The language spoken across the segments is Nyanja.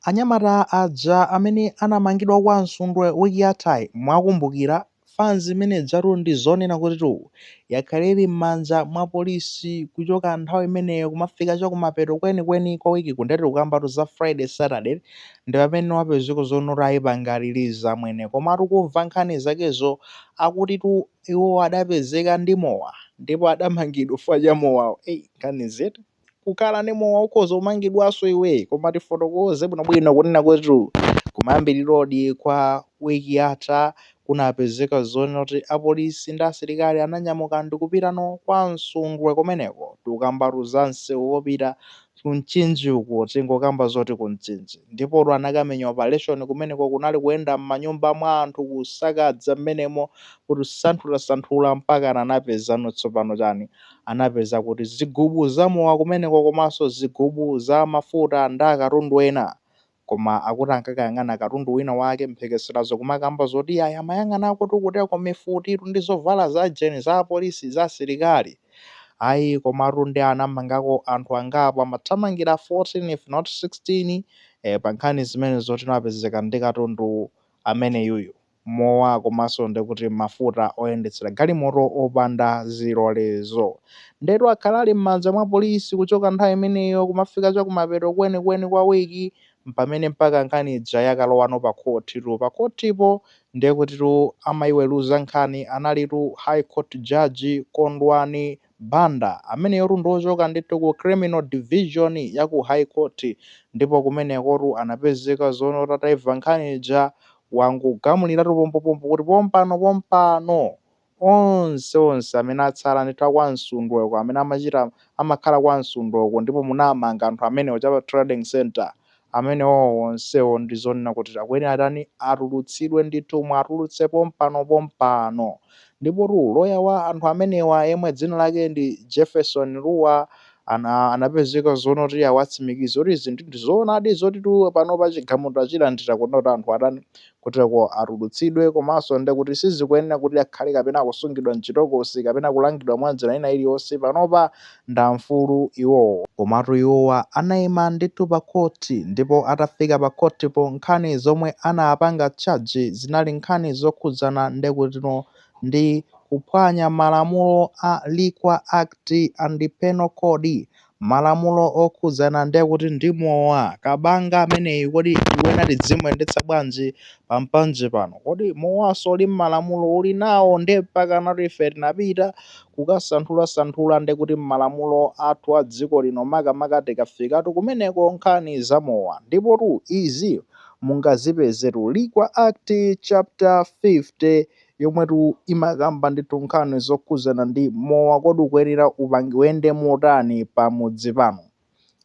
Anyamata aja amene anamangidwa kwa Msundwe wiki yathayi mwakumbukira? Fans imene ijatu ndi zonena kutitu yakhala ili m'manja mwa polisi kuchoka nthawi imeneyo kumafika chakumapeto kwenikweni kwa wikiku, nde tikukambatu za Friday, Saturday ndi pamene wapezeka zonoti ayipanga release amwene. Komatu kumva nkhani zakezo, akutitu iwo adapezeka ndi mowa ndipo adamangidwa chifukwa cha mowawo. Eyi, nkhani zetu, kukhala ndi mowa ukhoza kumangidwanso iwe. Koma tifotokoze bwinobwino kunena kuti kumayambirirodi kwa wiki yatha kunapezeka zonena kuti apolisi ndi asilikali ananyamuka ndikupitano kwa Msundwe kumeneko. Tikukambatu za msewu wopita ku Mchinji uko, tingokamba zoti ku Mchinji. Ndipotu anakamenya operation kumeneko, kunali kuyenda m'manyumba mwa anthu, kusakadza mmenemo, kusanthulasanthula, mpaka anapezano tsopano chani? Anapeza kuti zigubu za mowa kumeneko, komanso zigubu za mafuta ndi akatundu ena. Koma akuti ankakayang'ana katundu wina wake, mphekeserazo kumakamba zoti ayi, amayang'anako tikuteko mifutitu ndi zovala za jeni za apolisi, za asilikali. Ayi, komatu ndi anamangako anthu angapo, amathamangira 14 if not 16, pa nkhani zimenezo tinapezeka ndi katundu ameneyuyu, mowa komanso ndikuti mafuta oyendetsera galimoto opanda zilolezo. Ndetu akhala ali m'manja mwa polisi kuchoka nthawi imeneyo kumafika chakumapeto kwenikweni kwa wiki, pamene mpaka nkhani ija yakalowano pa khothitu. Pa khothipo ndiye kutitu amayiweruza nkhani analitu High Court Judge Kondwani Banda, ameneyotu ndiochoka ndithu ku Criminal Division ya ku High Court. Ndipo kumenekotu anapezeka zoona atayimva nkhani ija, wangogamuliratu pompopompo kuti pompano pompano onse onse amene atsala ndithu akwa Msundweko, amene amachita amakhala kwa Msundweko ndipo munamanga anthu amenewo cha pa trading center amenewo, onsewo ndi zonena kuti akuyenera atani? Atulutsidwe ndithu, mwatulutse pompano pompano. Ndipotu loya wa anthu amenewa, yemwe dzina lake ndi Jefferson Luwa, anapezeka zoona kuti awatsimikiza kuti izi ndi zoonadi, zotitu pano pa chigamulo achilandira kuti anthu atani? Kuteko atulutsidwe, komanso ndi kuti sizikuyenera kuti akhale kapena kusungidwa mchitokosi kapena kulangidwa mwa njira ina iliyonse. Panopa ndamfulu iwowo. Komatu iwowa anayima ndithu pa khoti, ndipo atafika pa khotipo, nkhani zomwe anapanga charge zinali nkhani zokhudzana ndekutino ndi kuphwanya malamulo a Liquor Act and Penal Code, malamulo okhudzana ndekuti ndi mowa kabanga ameneyi. Kodi tikuyenera tidzimuyendetsa bwanji pampanje pano? Kodi mowaso uli mmalamulo uli nawo? Nde mpaka nati ife tinapita kukasanthulasanthula ndekuti mmalamulo athu a dziko lino, makamaka tikafikatu kumeneko nkhani za mowa. Ndipotu izi mungazipezetu Liquor Act chapter 50, yomwetu imakamba ndithu nkhani zokhudzana ndi mowa. Kodi ukuyenera upangi uyende motani pamudzi pano?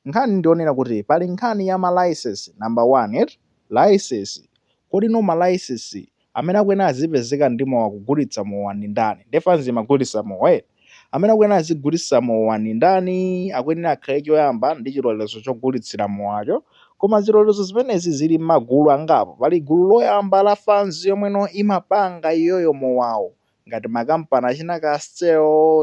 Nkhani ndionera kuti pali nkhani ya ma license. Number one, eti license, kodi no ma license amene akuyenera azipezeka ndi mowa, kugulitsa mowa ndi ndani? Nde fans imagulitsa mowa eti, amene akuyenera azigulitsa mowa ndi ndani? Akuyenera akhale choyamba ndi chilolezo chogulitsira mowacho. Koma zilolezo zimenezi zili m'magulu angapo. Pali gulu loyamba la fans yomweno imapanga iyoyo mowawo, ngati makampani achina Castel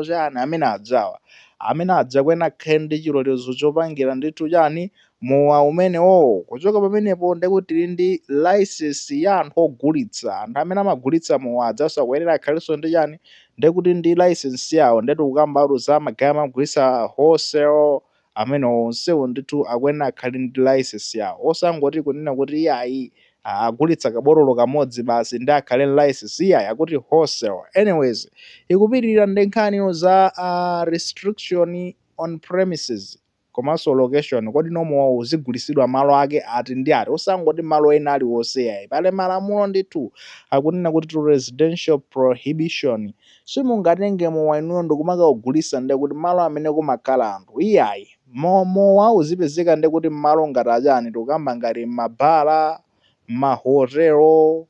chani, amene adzawa, amene adza kuyenera akhale ndi chilolezo chopangira ndithu chani? Mowa umenewo. Kuchoka pamenepo, ndekuti tili ndi license ya anthu ogulitsa. Anthu amene amagulitsa mowa adzaso akuyenera akhalenso ndi chani? Ndekuti ndi license yawo. Ndetu kukambatu za magaya amagulitsa wholesale, amene onsewo ndithu akuyenera akhale ndi license yawo, osangoti kunena kuti iyayi, agulitsa kabotolo kamodzi basi ndi akhale ndi license, iyayi, akuti wholesale. Anyways, ikupitirira ndi nkhaniyo za restriction on premises komanso location. Kodi no mowa uzigulitsidwa malo ake ati ndi ati? Osangoti malo ena aliwonse, yayi, pali malamulo ndithu akunena kuti to residential prohibition, simungatenge mowa inuyo ndikumakawugulitsa ndekuti malo amene kumakhala anthu, iyayi. Mowa uzipezeka ndekuti mmalo ngati achani? Tikukamba ngati mabala, mahotelo,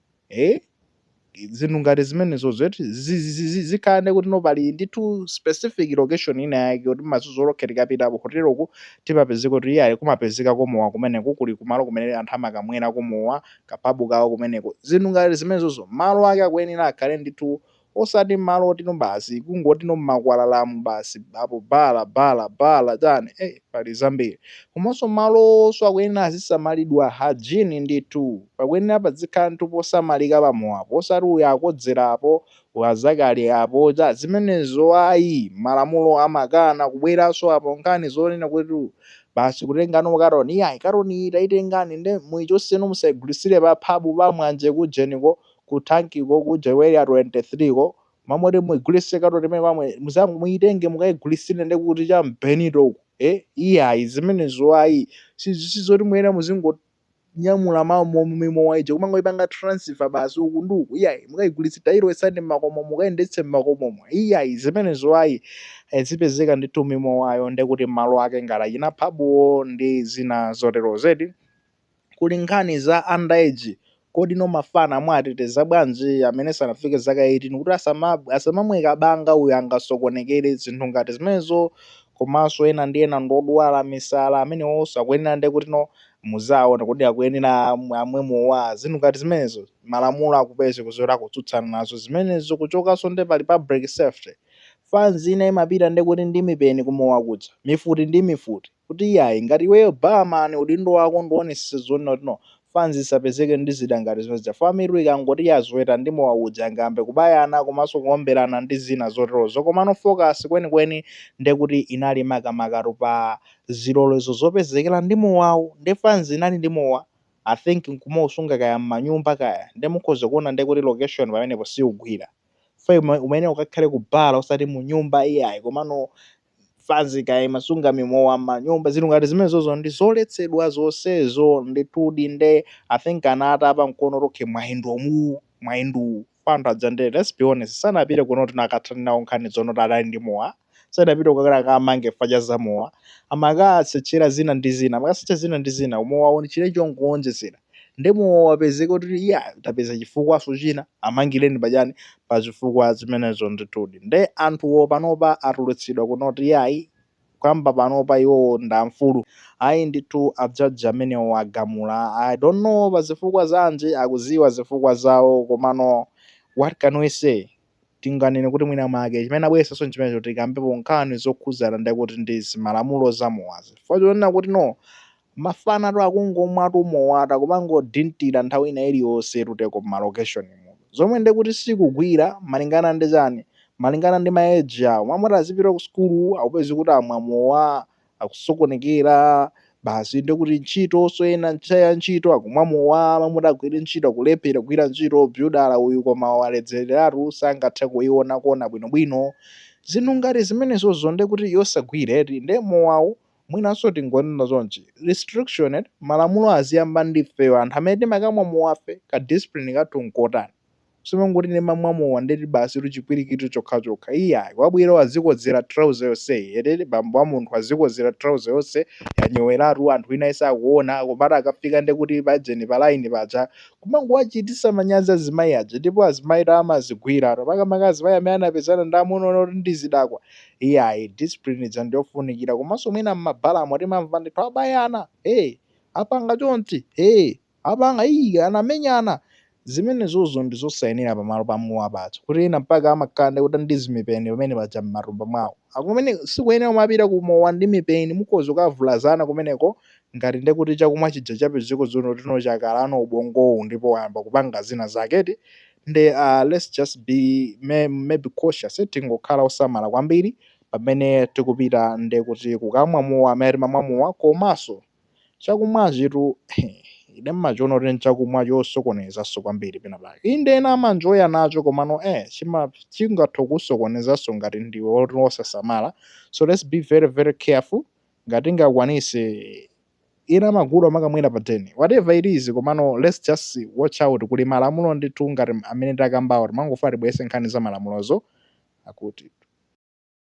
zinthu ngati zimenezo zoti zikhala ndekuti no pali ndithu specific location ina yake kuti mazuzolokhe tikapita ku hoteloku timapezeka kuti iyayi, kumapezeka kumowa kumeneko, kuli kumalo kumene anthu amakamwera kumowa, ka pub kawo kumeneko, zinthu ngati zimenezozo. Malo ake akuyenera akhale ndithu Osati malo otino basi kungotino mmakwalalamu basi apo bala bala bala chani, pali zambiri. Komanso malonso akuyenera azisamalidwa, hygiene ndithu. Pakuyenera pazikhala ndithu posamalika pamowapo, osati uyu akodzerapo, uyu azakale apo cha zimenezo ayi, malamulo amakana. Kubweranso apo nkhani zonena kuti basi kutengano katoni, iyayi, katoni iyi tayitengani nde muyichoseno, musayigulisire pa phabu pa Mwanje kujeniko ku tankiko kuja area 23 ko mamoti muyigulise katoni imene pamwe muyitenge mukayigulisire nde kuti cha Mbenito uko, iyayi, zimenezo ayi. Sizoti muyenera muzingo nyamula mimowa ija kumangoipanga transfer basi uku ndi uku, iyayi, mukayigulitse, tayilowetsani mmakomo, mukayendetse mmakomomo, iyayi, zimenezo ayi. Zipezeka ndithu mimowayo ndekuti malo ake ngati achina phabuwo ndi zina zotero zedi. Kuli nkhani za underage. Kodi no mafana mwateteza bwanji amene sanafike zaka 18 kuti asamamwe kabanga, uyu angasokonekere, zinthu ngati zimenezo? Komanso ena ndi ena ndodwala misala, amenewonso akuyenera ndi kuti no muzaona kuti akuyenera amwe mowa, zinthu ngati zimenezo. Malamulo akupeze kuzoti akutsutsana nazo zimenezo. Kuchokanso ndi pali public safety. Fans ina imapita ndi kuti ndi mipeni kumowa kuja, mifuti ndi mifuti, kuti iyayi, ngati iweyo barman udindo wako ndionetsetsa zonena kuti no fans isapezeke ndi zida ngati zimene familu ikangoti yazweta ndi mowa uja angambe kubayana komanso kuomberana ndi zina zoterozo. Komano focus kwenikweni ndekuti inali makamakatu pa zilolezo zopezekera ndi mowawo. Ndi fans inali ndi mowa, I think nkumausunga kaya m'manyumba kaya, ndi mukhoza kuona ndekuti location pamenepo siugwira fe umene ukakhale ku bala osati mu nyumba, iyayi. Komano fans kaya imasunga mimowa m'manyumba, zinthu ngati zimenezozo ndi zoletsedwa zonsezo ndithudi. Nde I think anatapa mkono tokhe mwaindomu mwaindu anthu aja. Nde let's be honest, sanapite kuno tinakathani nawo nkhani zonoti adali ndi mowa, sanapite kukakhala kamange facha za mowa. Amakatsetchera zina ndi zina, amakatsetcha zina ndi zina. Mowa ni chile chongoonjezera, ndi mowa wapezeka kuti iya, tapeza chifukwaso china, amangireni pachani pa zifukwa zimenezo ndithudi. Nde anthuwo panopa atulutsidwa kunoti iyayi, kuyamba panopa iwowo ndamfulu. Ayi ndithu, ajaji amenewo agamula. I don't know pa zifukwa zanji, akuziwa zifukwa zawo. Komano what can we say? Tinganene kuti mwina mwake chimene abweresanso chimenecho, tikambepo nkhani zokhuzana ndekuti ndi zimalamulo za mowazi, chifukwa chonena kuti no mafana tu akungomwatu mowata kumangodintira nthawi ina iliyonse tuteko mma location muno, zomwe ndekuti sikugwira malingana ndi chani, malingana ndi ma age awo. Mamoti azipita ku sukulu akupeza kuti amwa mowa, akusokonekera basi. Ndekuti ntchito so ena nthawi ya ntchito akumwa mowa, mamoti agwire ntchito akulephera kugwira ntchito, builder uyu koma waledzereratu, sangathe kuiona kona bwinobwino, zinthu ngati zimenezozo ndekuti yosagwira eti. Nde mowawu mwinanso tingonena chonchi, restriction eti, malamulo aziyamba ndifeyo anthu amene timakamwa mowafe, ka discipline kathu nkotani? Simangoti ndimamwa mowa ndeti basi tuchipwirikiti chokhachokha, iyayi. Wabwera wazikodzera trouser yonseyi ete, bambo wa munthu azikozera trouser yonse yanyoweratu, anthu ina isakuona komata akafika ndekuti pajeni pa line paja kumangowachitisa manyazi azimayi aja. Ndipo azimayi amazigwira makamaka azimayi amene anapezana ndi amuna oti ndi zidakwa, iyayi, discipline ija ndiyofunikira. Komanso mwina m'mabalamo timamva ndithu abayana, hey, apanga chonchi, hey, apanga iyi, anamenyana. Zimenezozo ndi zosayenera pamalo pamowa paja, kuti ena mpaka amakhala ndi kuti ndi zimipeni pamene paja m'matumba mwawo akumene. Sikuyenera kumapita kumowa ndi mipeni, mukhoza kukavulazana kumeneko ngati ndekuti chakumwa chija chapezeko zono tino chakalano ubongowu ndipo wayamba kupanga zina zaketi. Nde let's just be maybe cautious, tingokhala osamala kwambiri pamene tikupita ndekuti kukamwa mowa amene timamwa mowa. Komanso chakumwachitu ine mmachiona kuti nchakumwa chosokonezanso kwambiri pena pake. Inde, ena amanjoya nacho, komano chima chingathe kusokonezanso ngati ndiwe woti wosasamala. So let's be very very careful. Ngati ingakwanise ina magulu amakamwera pa den, whatever it is, komano let's just watch out. Kuli malamulo ndithu ngati amene takambawo, timangofuna tibwerese nkhani za malamulozo akuti.